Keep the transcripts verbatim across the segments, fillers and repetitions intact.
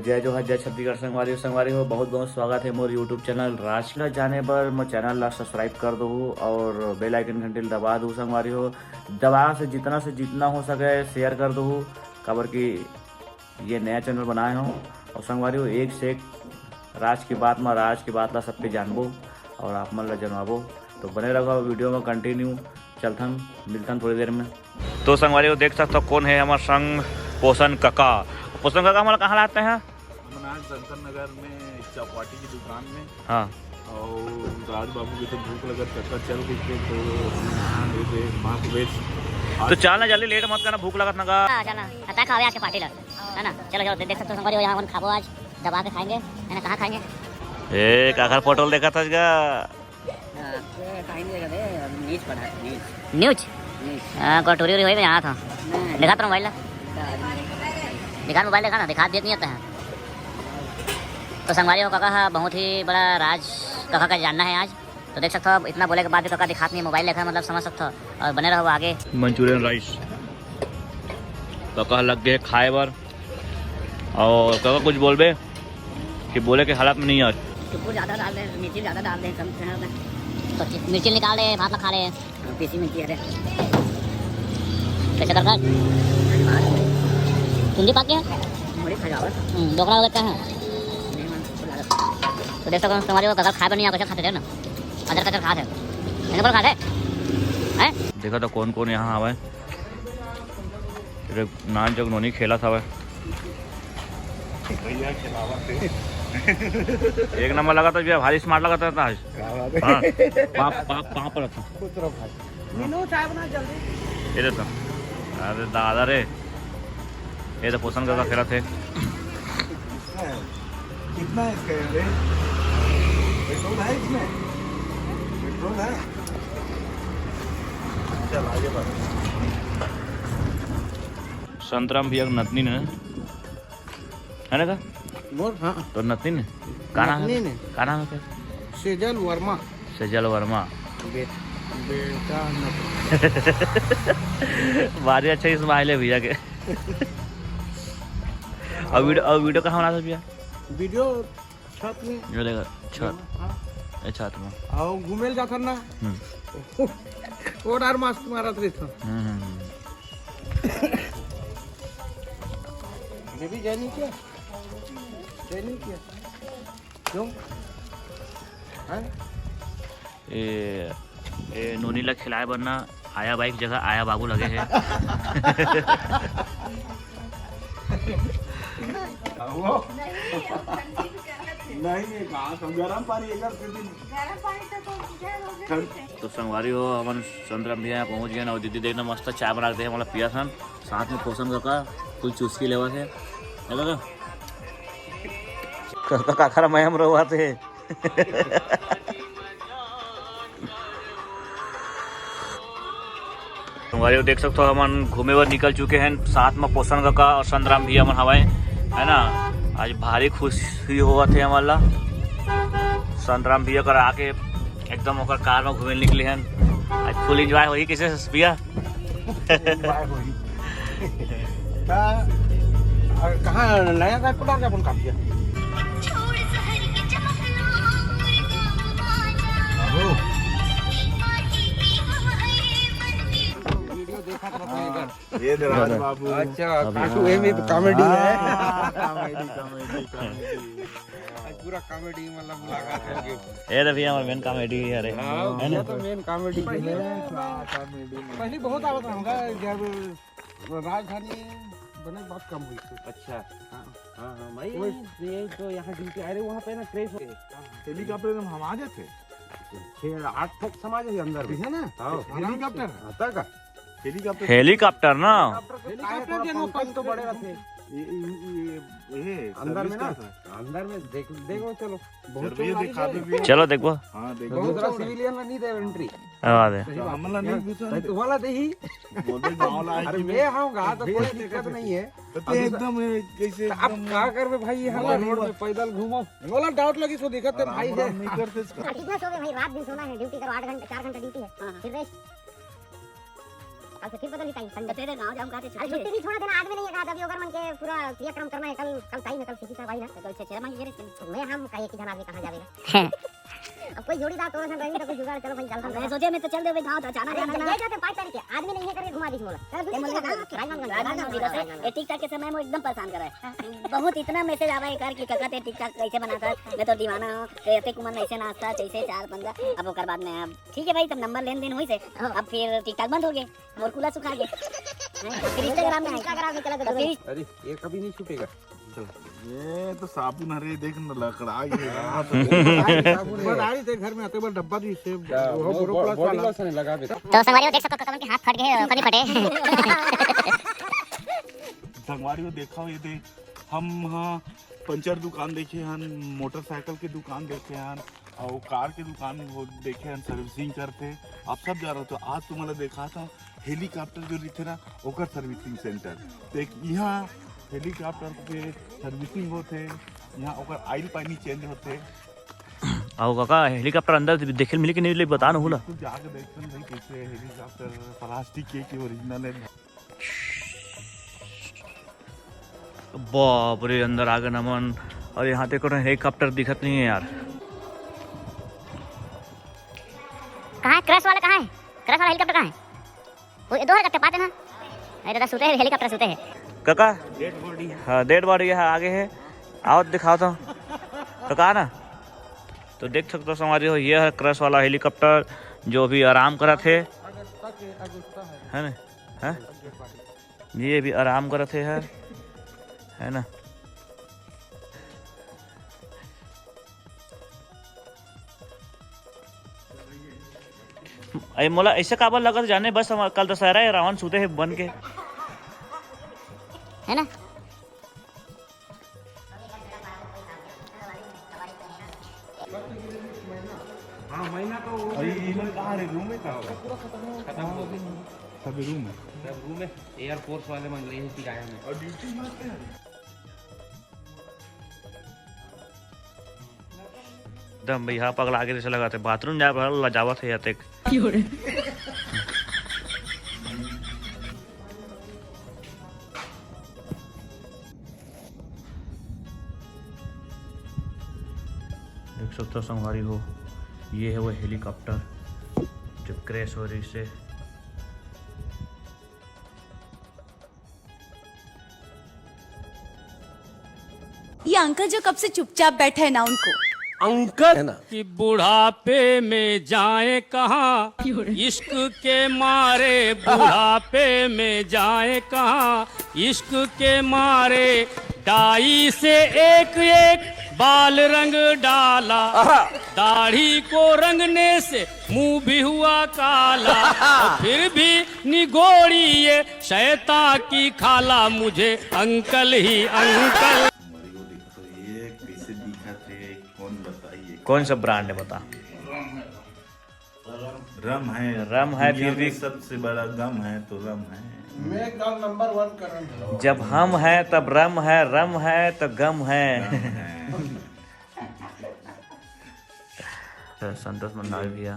जय जोहार, जय छत्तीसगढ़ संगवारी हो। संगवारी हो, बहुत बहुत स्वागत हे मोर YouTube चैनल राज ला जाने बर। मोर चैनल ला सब्सक्राइब कर दो और बेल आइकन घंटी ला दबा दो संगवारी हो। दबा से जितना से जितना हो सके शेयर कर दो, काबर कि ये नया चैनल बनाए हो। और संगवारी हो, एक से एक राज की बात में राज की बात ला सबके जानबो और आप मन ला जनवाबो। तो बने रहो वीडियो में, कंटिन्यू चलथन, मिलथन थोड़ी देर में। तो संगवारी हो, देख सकथो कौन है हमारे संग, पोषण काका। पोषण काका, हमारा कहाँ लाते हैं? हम आज दंतन नगर में चौपाटी की दुकान में। हाँ। और राज बाबू के तो भूख लगत, काका चल के तो यहाँ दे दे, माँ को भेज। तो चल ना जल्दी, लेट मत करना, भूख लगत ना का। हाँ, चल ना, अतका खावे आज के पार्टी ला, है ना? चलो, चलो, दे-, देख सकते हो संगवारी हो, यहाँ अपन खाबो आज, दबा के खाएंगे, है ना? कहाँ खाएंगे? ए, काकर फोटो देखा था इसका? हाँ, ये कहीं नहीं देखा थे, न्यूज पढ़ा, न्यूज। न्यूज? न्यूज। हाँ, कटोरी उरी होई, यहाँ था। नहीं। दिखा तो मोबाइल ला। दिखा। दिखा, मोबाइल दिखा ना, दिखा देत नहीं आता है। तो संगवारी हो, काका हा बहुत ही बड़ा राज काका का जानना है आज। तो देख सकते हो, इतना बोले के बाद भी काका दिखात नहीं, मोबाइल देखा, मतलब समझ सकते हो। और बने रहो आगे। मंचूरियन राइस काका लग गए खाए बर। और काका कुछ बोलबे कि बोले के हालत में नहीं आज। चुपुर ज्यादा डाल दे, मिर्ची ज्यादा डाल दे, कम से कम। तो चि-, मिर्ची निकाल दे, भात ला खा ले। हाँ, पीसी मिर्ची है रे। कैसे करता है? चुंदी पाक गया? बड़ी खजावत। हम्म, डोकरा हो गया है। नहीं मन, चुपुर लागत। तो देख सकते हो, संगवारी हो, काका खाए बर नहीं आ, कैसे खाते थे ना? अदर कचर खाते हैं। इन्हें बोल खाते हैं? हैं? देखा तो कौन कौन यहाँ आवा है। तेरे नान जग नोनी खेला था वह। भैया खिलावा थे। एक नंबर लगा था भैया, भारी स्मार्ट लगा था आज। क्या बात है? हाँ, पाँव, पाँव, पाँव पर रखो। खुश रहो भाई। मीनू, चाय बना जल्दी। ये देखो, अरे दादा रे, ये तो पोषण काका खेला थे। कितना है? कितना है इसका रेंज? पेट्रोल है इसमें? पेट्रोल है? चल, आगे बढ़। संतराम भैया के नतनी ने, है ना का? मोर, हाँ। तो नतनी ने? का नाम है? नतनी ने। का नाम है का? सेजल वर्मा। सेजल वर्मा। बे-, बेटा नतनी। भारी अच्छा स्माइल है भैया के। और वीडियो, और वीडियो कहाँ बनाता भैया? वीडियो छत में। ये देखा, छत। हाँ। ये छत में। और घूमे ल जाथन ना। हम्म। वो डार मस्त मारत रहिथन। हम्म, हम्म, हम्म। बेबी जानी क्या? जानी क्या? क्यों? हैं? ए, ए, नोनी ला खिलाए बर ना आया बाई के जगह आया बाबू लगे हे। वो? नहीं, ये कहाँ था? गरम पानी एक बार फिर भी गरम पानी तो, तो ठंड। तो संगवारी हो, हमन संतराम भैया यहाँ पहुँच गए ना, और दीदी देखना मस्त चाय बना के दे, हमला पिया था, साथ में पोषण काका कुल चुस्की लेवा थे, है ना? काका, काका, मैं हम रहुआ थे। संगवारी हो, देख सकते हो, हमन घूमे बर निकल चुके हैं, साथ में पोषण काका और संतराम भैया मन हवय, है ना। आज भारी खुशी होवत हे हमन ला, संतराम भैया कर आके एकदम ओकर कार में घूमे निकले हैं। आज फुल एंजॉय होही कैसे भैया? एंजॉय होही। का, और कहाँ नया रायपुर आ गया अपन काम किया? वीडियो देखा था अपने इधर। ये दे राज बाबू। अच्छा, अभी काटू, ये में तो कॉमेडी है। हाँ, कॉमेडी, कॉमेडी, कॉमेडी। आज पूरा कॉमेडी मतलब मुलाकात हो गई। ये तो भैया हमारा मेन कॉमेडी है रे। हाँ, है ना? ये तो मेन कॉमेडी है। हाँ, कॉमेडी में। पहले बहुत आवत रहा होगा जब राजधानी बने, बहुत कम हुई थी। अच्छा। हाँ। हाँ, हाँ, भाई, वही। ये तो यहाँ ड्यूटी आ रहे, वहाँ पे ना क्रेश हो गए। हेलीकॉप्टर में हम आ जाते। छः आठ फुट समा जाए अंदर में। है ना? हाँ। हेलीकॉप्टर? आता का? हेलीकॉप्टर। हेलीकॉप्टर ना? हेलीकॉप्टर के थोड़ा पंख तो बड़े रहते। ये, ये, ये, ये अंदर में ना? अंदर में देख, देखो, चलो। बहुत चलो, ये चौड़ाई दिखा है। दो भैया। चलो, देखो। हाँ, देखो। बहुत दूसरा चौड़ा है। सिविलियन में नहीं दे एंट्री। हाँ, दे। सही बात। हमला नहीं घुसा भाई, दे। तुम्हारा दे ही। बोल दे, गाँव ला अरे, आके मैं आऊँगा तो कोई दिक्कत नहीं है। तो अब एकदम, कैसे अब एकदम का करबे भाई, ये हमारा रोड में पैदल घूमो। मोला डाउट लगी, सो दिखत है भाई है। नहीं करते इसका। कितना सोवे भाई, रात दिन सोना है, ड्यूटी करो, आठ घंटे, चार घंटे ड्यूटी है, हाँ। फिर रेस्ट। कल से फिर बदल ही time, Sunday। तो तेरे गाँव जाऊँ कहा थे, अरे छुट्टी छुट्टी नहीं छोड़ा देना, आदमी नहीं है, अभी अगर मन के पूरा क्रियाक्रम करना है, कल, कल time है, कल सीधी सफाई ना। तो कल छेरा मांगे रे। मैं हम कहे कि जन आदमी कहाँ जावेगा? अब कोई जोड़ीदार तोरा सन रही तो कोई जुगाड़, चलो भाई, चल मैं सोचे मैं तो चल दे भाई गाँव, तो अचानक अरे, जाना ये ना। जाते पाँच तारीख के, आदमी नहीं है करके घुमा दीजिए मोला। ये बोले, राजनांदगांव, राजनांदगांव, ये राजनांदगांव। दस, ये TikTok के समय में एकदम परेशान करे है। बहुत इतना message आवा है कर कि काका ते TikTok कैसे बनाता है, मैं तो दीवाना हूँ, ते अते कुमन ऐसे नाचता, जैसे चार पंद्रह। अब ओकर बाद में अब ठीक है भाई, तब नंबर लेन देन हुई से, हाँ। अब फिर TikTok बंद हो गए, मोर कुला सुखा गए। हैं? फिर Instagram में है। Instagram में चला तो फिर अरे, ये कभी नहीं छूटेगा। चल। ये तो साबुन, अरे देख न, लकड़ा गया। हाँ, तो साबुन है। बड़ा ही थे घर में आते बार डब्बा दी से, क्या, वो वो बोरो बो-, प्लस body वाला। Lotion है, लगा दे। तो संगवारी हो देख सको, कमल के हाथ फट गए, ओकर नहीं फटे। संगवारी हो देखो, ये देख, हम हाँ पंचर दुकान देखे हन, मोटरसाइकिल के दुकान देखे हन, और कार के दुकान वो देखे हन, servicing करते। आप सब जा रहे हो, तो आज तुम्हारा देखा था helicopter जो रहिथे ना, ओकर servicing center। तो एक यहाँ helicopter के servicing होथे, यहाँ ओकर oil पानी change होथे। आओ काका, helicopter अंदर देखे मिली कि नहीं मिली, बता ना होला। तू जाके देख भाई, कैसे helicopter plastic के, के original है। बाप रे, अंदर आ गए नमन। और यहाँ तो एको ठन helicopter दिखत नहीं है यार। कहाँ है crash वाला, कहाँ है crash वाला helicopter, कहाँ है? वो ये दो helicopter पाते ना। अरे दादा, सुते हैं, helicopter सुते हैं। काका? Dead body। हाँ, dead body यहाँ आगे है। आओ दिखाओ तो। काका ना? तो देख सकते हो संगवारी हो, ये है crash वाला helicopter जो अभी आराम करत हे, है ना? हैं? ये भी आराम करत हे, है, है ना? अरे मोला ऐसे काबर लगत जाने, बस हम कल दशहरा है, रावण सूते हे बन के, है ना? हाँ, महीना तो वो अरे, ये मन कहाँ रे? Room है कहाँ? खत्म हो गया। सभी room है। सब room है। Air Force वाले मन ले ही किराया में। और duty मारते हैं। एकदम भैया पगला के जैसे लगाते, bathroom जाए पर लजावत है या तेक। देख सकते हो संगवारी हो, ये है वो helicopter जो crash हो रही से। ये अंकल जो कब से चुपचाप बैठे हैं ना, उनको। अंकल है ना? कि बुढ़ापे में जाए कहाँ, इश्क के मारे बुढ़ापे में जाए कहाँ, इश्क के मारे डाई से एक एक बाल रंग डाला, आहा। दाढ़ी को रंगने से मुंह भी हुआ काला, और फिर भी निगोड़ी ये शैतान की खाला, मुझे अंकल ही अंकल। मरी वो देखो, ये कैसे दिखत है, कौन बताइए? कौन सा brand है बता? रम है। रम है, रम है, दुनिया फिर में भी सबसे बड़ा गम है तो रम है। मैं एक number one करण है। जब हम हैं तब रम है, रम है तो गम है। रम है। तो संतोष मंडावी भैया।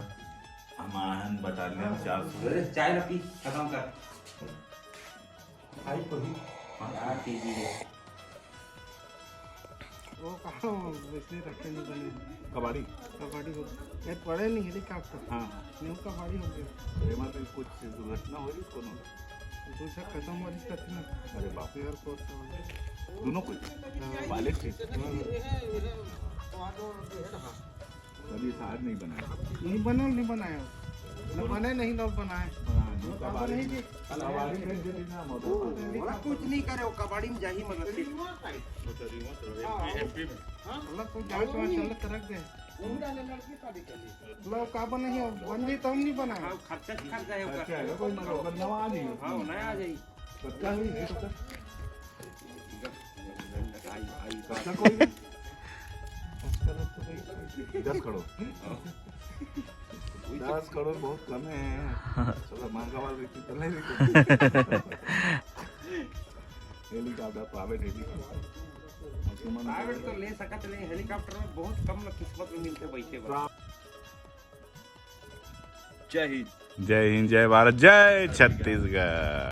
हम आहन बटालियन चार सौ। अरे, चाय ना पी, खत्म कर। भाई को ही। हाँ, यार, पी ली है। वो कहाँ वैसे रखे नहीं बने। कबाड़ी। कबाड़ी हो। ये पड़े नहीं helicopter। हाँ, हाँ। नहीं, कबाड़ी हो गया। तो एमा तो कुछ दुर्घटना हो रही, कोनो? दूसरा खत्म हो रही, कितना? अरे बाप। Air Force वाले। दोनों कुछ? हाँ। Pilot थे। हाँ। कभी साथ नहीं बनाया। नहीं बना, नहीं बनाया। न बने, नहीं लोग बनाए। हाँ, नहीं, वो कबाड़ी नहीं जी। कबाड़ी में दे देना, मोटर पर। वो कुछ नहीं करे, वो कबाड़ी में जाही, मतलब, ठीक। हाँ। मतलब, कोई जांच वांच चलत रख दे। लो, का बने ही, बन जी, तो हम नहीं बनाए। हाँ, खर्चा, खर्चा है, अच्छा, है, कोई मतलब, बदलाव आ नहीं। हाँ, नया आ जाई। कतका होई, ये तो कर। आई, आई। कतका कोई नहीं? दस करोड़। दस करोड़ बहुत कम है। चलो, महंगा वाला लेके चले, लेके। Helicopter, private helicopter। Private तो ले सकत नहीं, helicopter में बहुत कम लोग किस्मत में मिलते बैठे बा। जय हिंद। जय हिंद, जय भारत, जय छत्तीसगढ़।